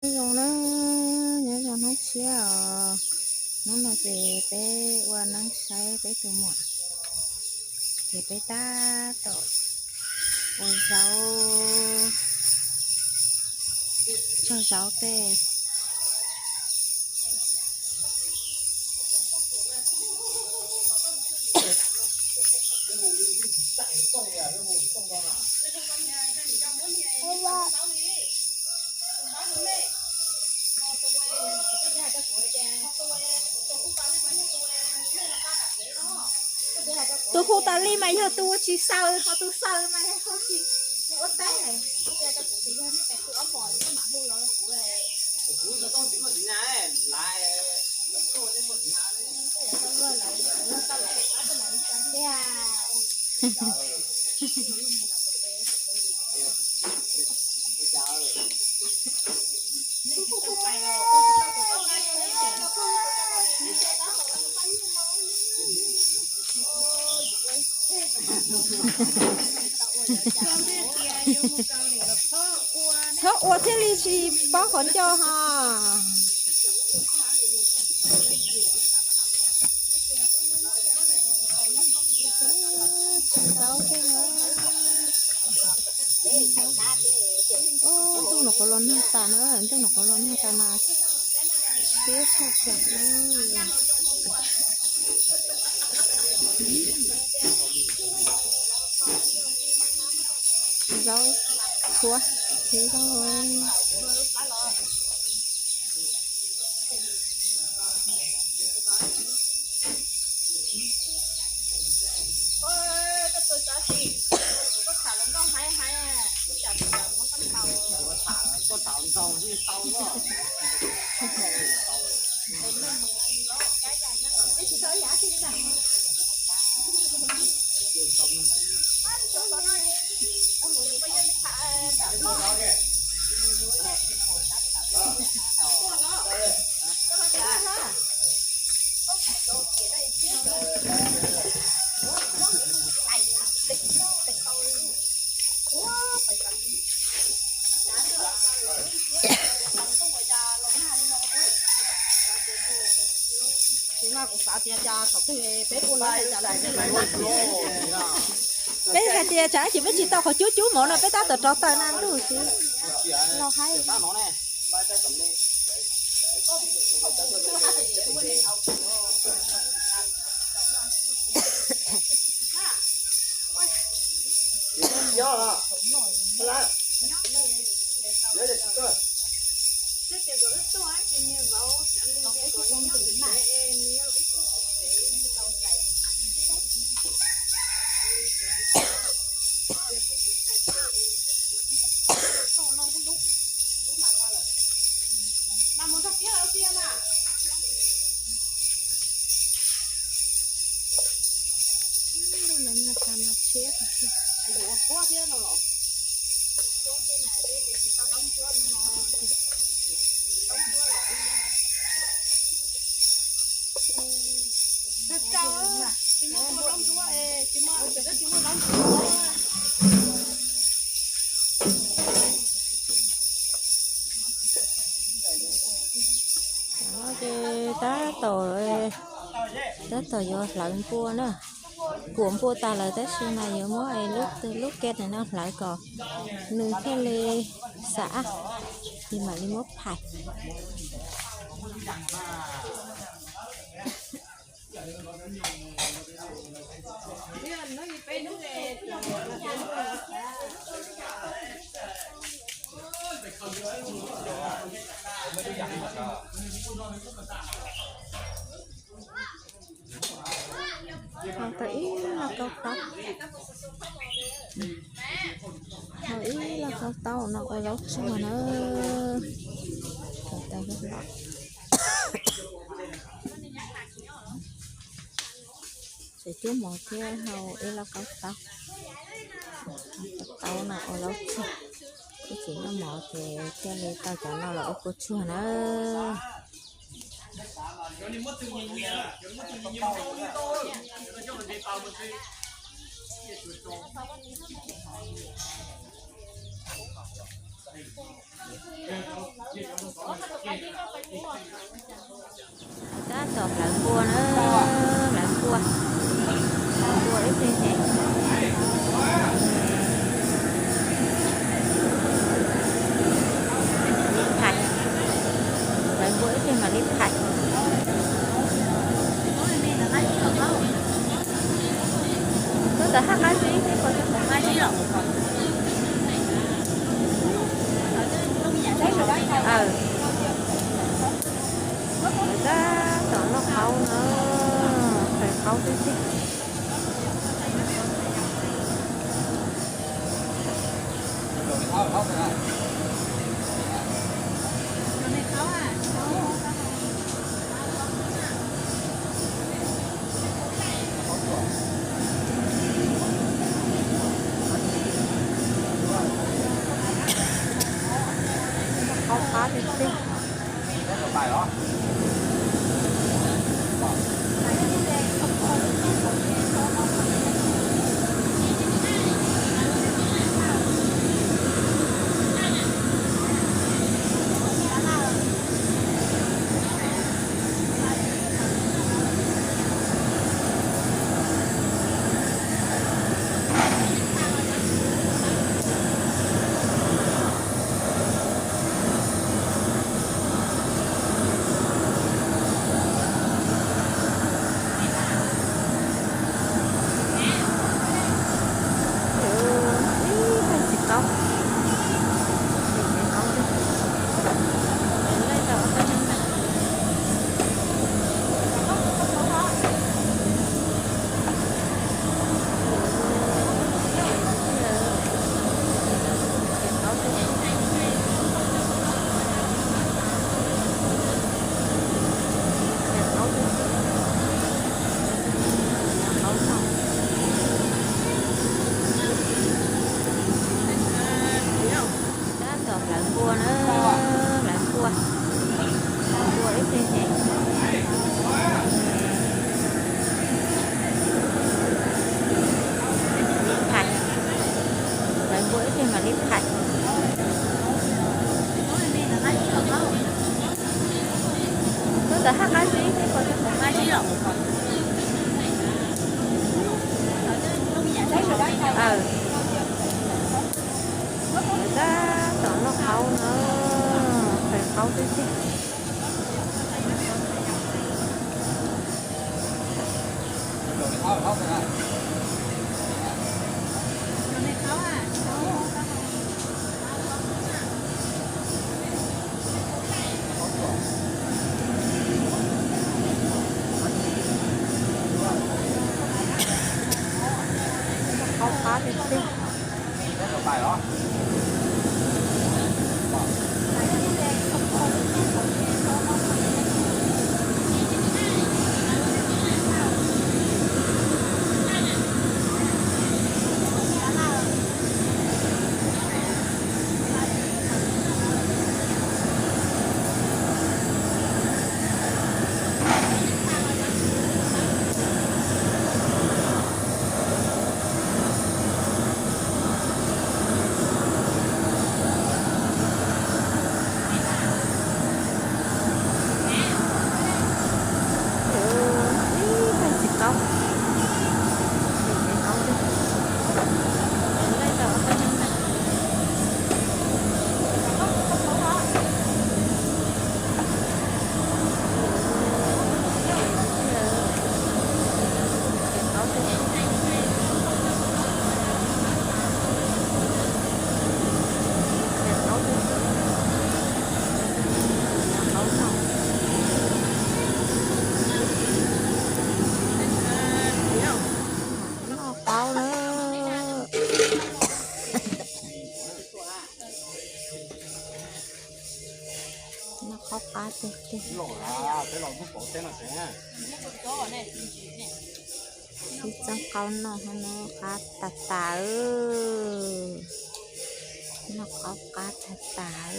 Nyob zoo na, nyob zoo hnub tshiab os. Hnub no ces peb ua neeb saib peb tus muam, ces peb tab tom ua zaub, tsaug zaub tej. Tus hu tas li mas yog tus tsis xaws, ho tus xaws mas yog tus tsis ua teb. Txhob ua thiaj li tsis paub qhov ncauj ho. Tsis tau tej no. Ntuj, nws qhuav los nag tas na, ntuj, nws qhuav los nag tas mas siab tshaj plaws na. Zaub, tshuab, thiab zaub. Peb hais tias tsam ib chim peb tsis tau qhov cub cub mov no peb tab tom rauv taws na ntuj, tsis los hais. Ces tab tom, tab tom yuav hlawv npua na. Puam npua tas lawm tab sis mas yuav muab lub, lub ke no hlawv kom nws thiaj li xav, ces mam li muab phais. Hau tau ib lauj kaub taub, hau ib lauj kaub taub no ua zaub tsuag na. Tau tau los, tseem cuab mov thiab hau ib lauj kaub taub. Taub no ua zaub tsuag, ib chim noj mov ces thiaj li tau cov no los ua kua tsuag na. Tab tom hlawv npua na, hlawv npua, hlawv npua ib teg ne. Li phais, hlawv npua ib teg mas li phais. Koj txawm haj qab zib thiab koj txawm haj zib los. Tab tom noj qaub na, hlais qaub xwb xwb. Qaub qab tiag tiag. Ib tag txiv qaub, txiv qaub xwb. Laij tau ob peb hnub ntag. Txiv qaub xwb. Txiv qaub xwb. Qaub no. Tab tom hlawv npua na, hlawv npua, hlawv npua ib teg ne. Li phais, hlawv npua ib teg mas li phais. Koj txawm haj qab zib thiab koj txawm haj zib los. Tab tom noj qaub na, hlais qaub xwb xwb. Qaub qab tiag tiag. Ib tag txiv qaub, txiv qaub xwb. Laij tau ob peb hnub ntag. Txiv qaub xwb. Txiv qaub xwb. Qaub no. Noj qaub na. Noj qaub qab tiag tiag. Ib txob qaub noj no qab tas tas. Noj qaub qab tas tas.